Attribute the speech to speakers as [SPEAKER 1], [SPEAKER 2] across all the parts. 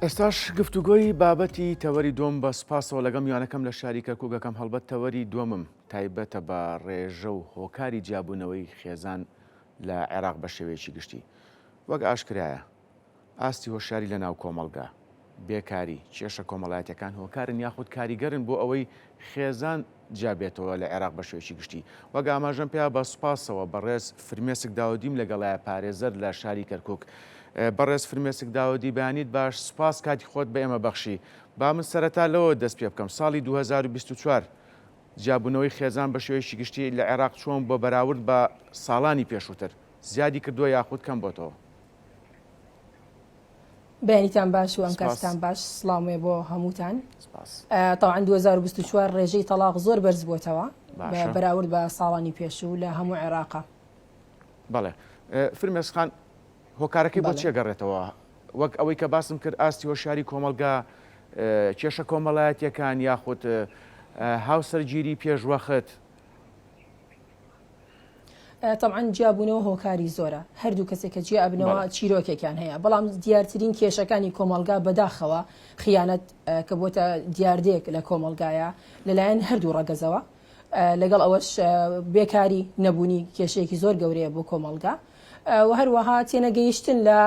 [SPEAKER 1] ئێستاش گفتوگۆی بابەتی تەوەری دووەم بە سوپاسەوە لەگەڵ میوانەکەم لە شاری کەرکوک ئەکەم، هەڵبەت تەوەری دووەمم تایبەتە بە ڕێژە و هۆکاری جیابوونەوەی خێزان لە عێراق بە شێوەیەکی گشتی. وەک ئاشکرایە ئاستی هۆشیاری لە ناو کۆمەڵگا، بێکاری، کێشە کۆمەڵایەتیەکان هۆکارن یاخود کاریگەرن بۆ ئەوەی خێزان جیا بێتەوە لە عێراق بە شێوەیەکی گشتی. وەک ئاماژەم پێا بە سوپاسەوە بەڕێز فرمێسک داودیم لەگەڵایە پارێزەر لە شاری کەرکوک. بەڕێز فرمێسک داودی بەیانیت باش سوپاس کاتی خۆت بە ئێمە بەخشی. با من سەرەتا لەوە دەست پێ بکەم ساڵی 2024 جیابوونەوەی خێزان بە شێوەیەکی گشتی لە عێراق چۆن بووە بەراورد بە ساڵانی پێشووتر؟ زیادی کردووە یاخود کەم بۆتەوە؟
[SPEAKER 2] بەیانیتان باش و ئەم کاتتان باش سڵاوم هەیە بۆ هەمووتان. تەوان 2024 ڕێژەی تەڵاق زۆر بەرز بووەتەوە بەراورد بە ساڵانی پێشوو لە هەموو عێراقا.
[SPEAKER 1] بەڵێ فرمێسک خان هۆکارەکەی بۆ چیە گەڕێتەوە؟ وەک ئەوەی کە باسم کرد ئاستی هۆشیاری کۆمەڵگا کێشە کۆمەڵایەتیەکان یاخود هاوسەرگیری پێشوەخت.
[SPEAKER 2] تەبعەن جیابوونەوە هۆکاری زۆرە هەردوو کەسێک کە جیا ئەبنەوە چیرۆکێکیان هەیە بەڵام دیارترین کێشەکانی کۆمەڵگا بەداخەوە خیانەت کە بۆتە دیاردەیەک لە کۆمەڵگایە لەلایەن هەردوو ڕەگەزەوە لەگەڵ ئەوەش بێکاری نەبوونی کێشەیەکی زۆر گەورەیە بۆ کۆمەڵگا و هەروەها تێنەگەیشتن لە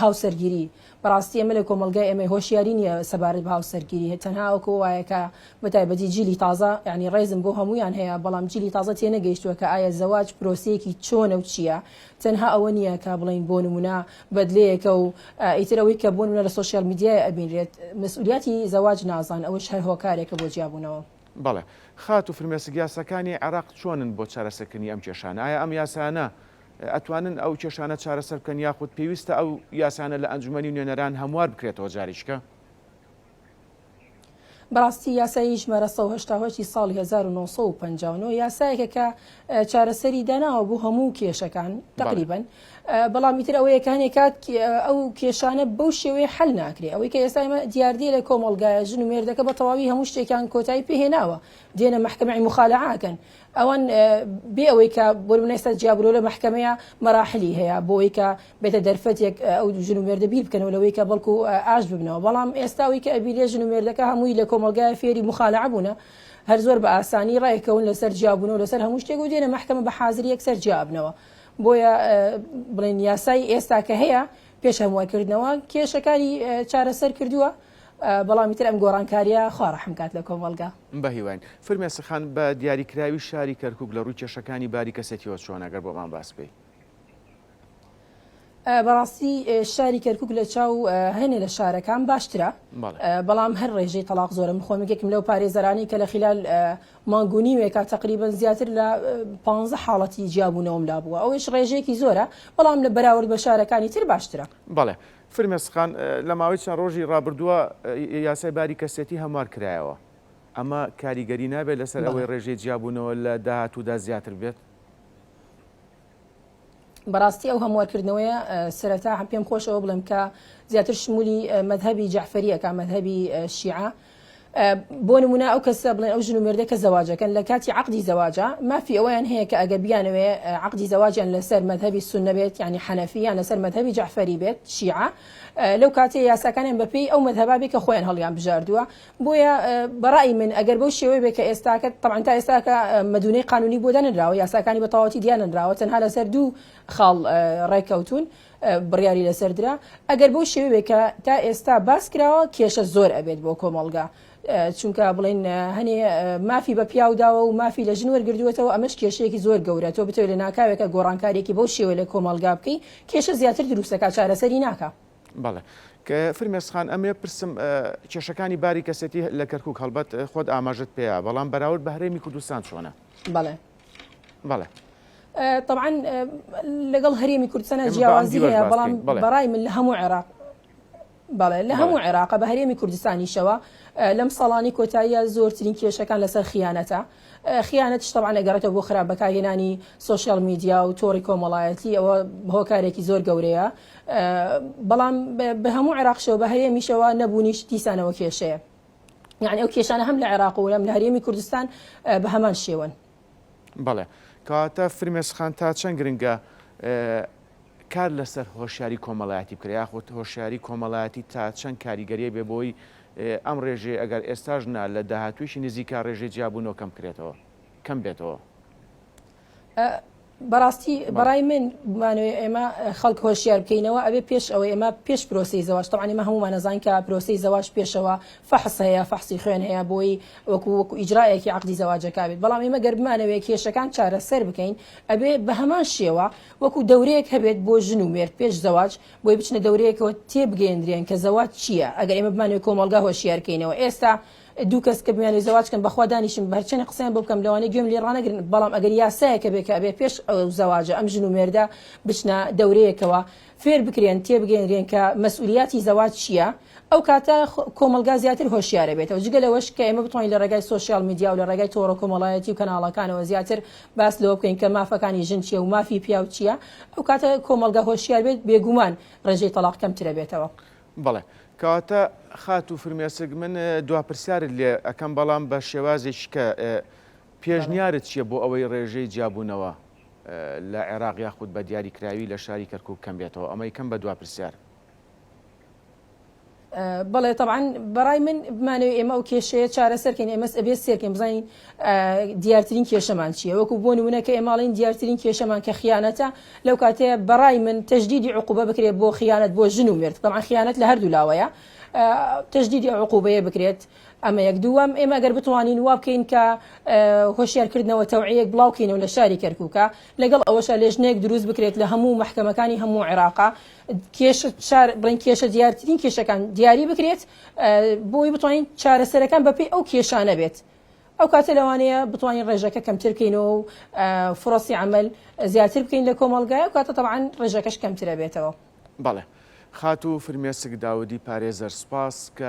[SPEAKER 2] هاوسەرگیری بەڕاستی ئێمە لە کۆمەڵگای ئێمەی هۆشیاری نییە سەبارەت بە هاوسەرگیری تەنها وەکو وایە کە بەتایبەتی جیلی تازە یانی ڕێزم بۆ هەموویان هەیە بەڵام جیلی تازە تێنەگەیشتووە کە ئایا زەواج پرۆسەیەکی چۆنە و چییە تەنها ئەوە نییە کە بڵێین بۆ نمونە بەدلەیەکە و ئیتر ئەوەی کە بۆ نمونە لە سۆشیال میدیای ئەبینرێت مەسئولیاتی زەواج نازان ئەوەش هەر هۆکارێکە بۆ جیابوونەوە.
[SPEAKER 1] بەڵێ خاتوو فرمێسک یاساکانی عێراق چۆنن بۆ چارەسەرکردنی ئەم کێشانە؟ ئایا ئەم یاسایانە ئەتوانن ئەو کێشانە چارەسەر بکەن یاخود پێویستە ئەو یاسانە لە ئەنجومەنی نوێنەران هەموار بکرێتەوە جارێکیکە؟
[SPEAKER 2] بەڕاستی یاسای ژمارە 188 ی ساڵی 1959 یاسایەکە کە چارەسەری داناوە بۆ هەموو کێشەکان تقریبن بەڵام ئیتر ئەوەیە کە هەنێک کات ئەو کێشانە بەو شێوەیە حل ناکرێ ئەوەی کە ئێستا ئێمە دیاردەیە لە کۆمەڵگایە ژن و مێردەکە بە تەواوی هەموو شتێکیان کۆتایی پێهێناوە دێنە مەحکەمەی مخالعاکەن ئەوان بێ ئەوەی کە بۆ نمونە ئێستا جیابوونەوە لە مەحکەمەیە مەراحلی هەیە بۆ ئەوەی کە بێتە دەرفەتێک ئەو ژن و مێردە بیر بکەنەوە لەوەی کە بەڵکو ئاش ببنەوە بەڵام ئێستا ئەوەی کە ئەبینرێ ژن و مێردەکە هەمووی لە کۆمەڵگای فێری مخالعە بوونە هەر زۆر بە ئاسانی ڕێکەون لەسەر جیابوونەوە لەسەر هەموو شتێک و دێنە مەحکەمە بە حازری یەکسەر جیابنەوە بۆیە بڵێن یاسای ئێستا کە هەیە پێش هەموارکردنەوە کێشەکانی چارەسەر کردووە بەڵام ئیتر ئەم گۆڕانکاریە خوا ڕەحم کات لە کۆمەڵگا.
[SPEAKER 1] بەهیواین. فرمێسک خان بە دیاریکراوی شاری کەرکوک لە ڕووی کێشەکانی باری کەسێتیەوە چۆنە گەر بۆمان باس بکەی؟
[SPEAKER 2] بەڕاستی شاری کەرکوک لە چاو هەنێ لە شارەکان باشترە بەڵام هەر ڕێژەی تەڵاق زۆرە من خۆم یەکێکم لەو پارێزەرانەی کە لە خلال مانگ و نیوێکا تەقریبەن زیاتر لە پانزە حاڵەتی جیابوونەوەم لابووە ئەوەیش ڕێژەیەکی زۆرە بەڵام لە بەراورد بە شارەکانی تر باشترە.
[SPEAKER 1] بەڵێ فرمێسک خان لە ماوەی چەند ڕۆژی ڕابردووە یاسای باری کەسێتی هەموار کرایەوە ئەمە کاریگەری نابێت لەسەر ئەوەی ڕێژەی جیابوونەوە لە داهاتوودا زیاتر بێت؟
[SPEAKER 2] بەڕاستی ئەو هەموارکردنەوەیە سەرەتا پێم خۆشە ئەوە بڵێم کە زیاتر شمولی مەذهەبی جەعفەری ئەکا مەذهەبی شیعە بۆ نمونە ئەو کەسە بڵێن ئەو ژن و مێردە کە زەواجەکەن لە کاتی عقدی زەواجە مافی ئەویان هەیە کە ئەگە بیانەوێ عقدی زەواجیان لەسەر مەذهبی سوننە بێت یعنی حەنەفی یان لەسەر مەذهبی جەعفەری بێت شیعە لەو کاتێ یاساکانیان بەپێی ئەو مەذهبا بێ کە خۆیان هەڵیان بژاردووە بۆیە بە ڕای من ئەگەر بەو شێوەیە بێت کە ئێستاکە تەبعەن تا ئێستاکە مەدونەی قانونی بۆ دانەنراوە یاساکانی بە تەواوەتی دیانەنراوە تەنها لەسەر دوو خاڵ ڕێککەوتوون بڕیاری لەسەر درا ئەگەر بەو شێوەیە بێت کە تا ئێستا باس کراوە کێشە زۆر ئەبێت بۆ کۆمەڵگا چونکە بڵێن هەنێ مافی بە پیاو داوە و مافی لە ژن وەرگردووەتەوە ئەمەش کێشەیەکی زۆر گەورە تۆ بتەوێت لە ناکاوێکە گۆڕانکاریەکی بەو شێوە لە کۆمەڵگا بکەی کێشە زیاتر دروستەکە چارەسەری ناکا.
[SPEAKER 1] بەڵێ فرمێسک خان ئەمەوێ پرسم کێشەکانی باری کەسێتی لە کەرکک هەڵبەت خۆت ئاماژت پێیا بەڵام بەراورد بە هەرێمی کوردستان چۆنە؟
[SPEAKER 2] بەڵێ
[SPEAKER 1] بەڵێ
[SPEAKER 2] طبعا لەگەڵ هەرێمی کوردستانە جیاوازی هەیە بەڵام بەڕای من لە هەموو عێراق بەڵێ لە هەموو عێراقە بە هەرێمی کوردستانیشەوە لەم ساڵانی کۆتاییە زۆرترین کێشەکان لەسەر خیانەتە خیانەتیش تەبعەن ئەگەڕێتەوە بۆ خراپ بەکارهێنانی سۆشیال میدیا و تۆڕی کۆمەڵایەتی ئەوە هۆکارێکی زۆر گەورەیە بەڵام بە هەموو عێراقشەوە بە هەرێمیشەوە نەبوونیش دیسانەوە کێشەیە یعنی ئەو کێشانە هەم لە عێراق و هەم لە هەرێمی کوردستان بە هەمان شێوەن.
[SPEAKER 1] بەڵێ کەواتە فرمێسک خان تا چەند گرنگە؟ کار لەسەر هۆشیاری کۆمەڵایەتی بکرێت یاخود هۆشیاری کۆمەڵایەتی تا چەند کاریگەریی بێ بۆی ئەم ڕێژەیە ئەگەر ئێستاش نا لە داهاتوویەکی نزیکا ڕێژەی جیابوونەوە کەم بکرێتەوە کەم بێتەوە؟
[SPEAKER 2] بەڕاستی بەڕای من بمانەوێ ئێمە خەڵک هۆشیار بکەینەوە ئەبێ پێش ئەوەی ئێمە پێش پرۆسەی زەواج تەبعەن ئێمە هەموومان ئەزانین کە پرۆسەی زەواج پێشەوە فەحس هەیە فەحسی خوێن هەیە بۆی وەکو وەکو ئیجرایەکی عەقدی زەواجەکە بێت بەڵام ئێمە گەر بمانەوێ کێشەکان چارەسەر بکەین ئەبێ بە هەمان شێوە وەکو دەورەیەک هەبێت بۆ ژن و مێرد پێش زەواج بۆی بچنە دەورەیەکەوە تێبگەیەندرێن کە زەواج چییە ئەگەر ئێمە بمانەوێ کۆمەڵگا هۆشیار کەینەوە ئێستا دوو کەس کە بمانەوێ زەواج کەن بەخوا دانیشم هەرچەنێ قسەیان بۆ بکەم لەوانەیە گوێم لێ ڕانەگرن بەڵام ئەگەر یاسایەک هەبێ کە ئەبێ پێش ئەو زەواجە ئەم ژن و مێردە بچنە دەورەیەکەوە فێر بکرێن تێبگەیەنرێن کە مەسئولیاتی زەواج چییە ئەو کاتە کۆمەڵگا زیاتر هۆشیارە بێتەوە جگە لەوەش کە ئێمە بتوانین لە ڕێگای سۆشیال میدیا و لە ڕێگای تۆڕە کۆمەڵایەتی و کەناڵەکانەوە زیاتر باس لەوە بکەین کە مافەکانی ژن چییە و مافی پیاو چییە ئەو کاتە کۆمەڵگا هۆشیار بێت بێگومان ڕێژەی تەڵاق کەمترە بێتەوە.
[SPEAKER 1] بەڵێ. کەواتە خاتوو فرمێسک من دوا پرسیارت لێ ئەکەم بەڵام بە شێوازێکی کە پێشنیارت چییە بۆ ئەوەی ڕێژەی جیابوونەوە لە عێراق یاخود بە دیاریکراوی لە شاری کەرکووک کەم بێتەوە؟ ئەمەی کەم بە دوا پرسیار.
[SPEAKER 2] بەڵێ تەبعەن بەڕای من بمانەوێ ئێمە ئەو کێشەیە چارەسەر کەین ئێمەس ئەبێ سێرکەین بزانین دیارترین کێشەمان چییە وەکو بۆ نمونە کە ئێماڵین دیارترین کێشەمان کە خیانەتە لەو کاتەیە بەڕای من تەشدیدی عقوبە بکرێت بۆ خیانەت بۆ ژن و مێرد تەبعەن خیانەت لە هەردوو لاوەیە تەشدیدی ئەو عقوبەیە بکرێت ئەمە یەک دووەم ئێمە گەر بتوانین وا بکەین کە هۆشیارکردنەوە تەوعیەک بڵاو کەینەوە لە شاری کەرکووکە لەگەڵ ئەوەشا لێژنەیەک دروست بکرێت لە هەموو مەحکەمەکانی هەموو عێراقا کێشە چار بڵێن کێشە دیارترین کێشەکان دیاری بکرێت بۆی بتوانین چارەسەرەکان بەپێی ئەو کێشانە بێت ئەو کاتە لەوانەیە بتوانین ڕێژەکە کەمتر بکەینەوە و فرەسی عمل زیاتر بکەین لە کۆمەڵگای و کاتە تەبعەن ڕێژەکەش کەمترە بێتەوە.
[SPEAKER 1] بەڵێ خاتوو فرمێسک داودی پارێزەر سوپاس کە.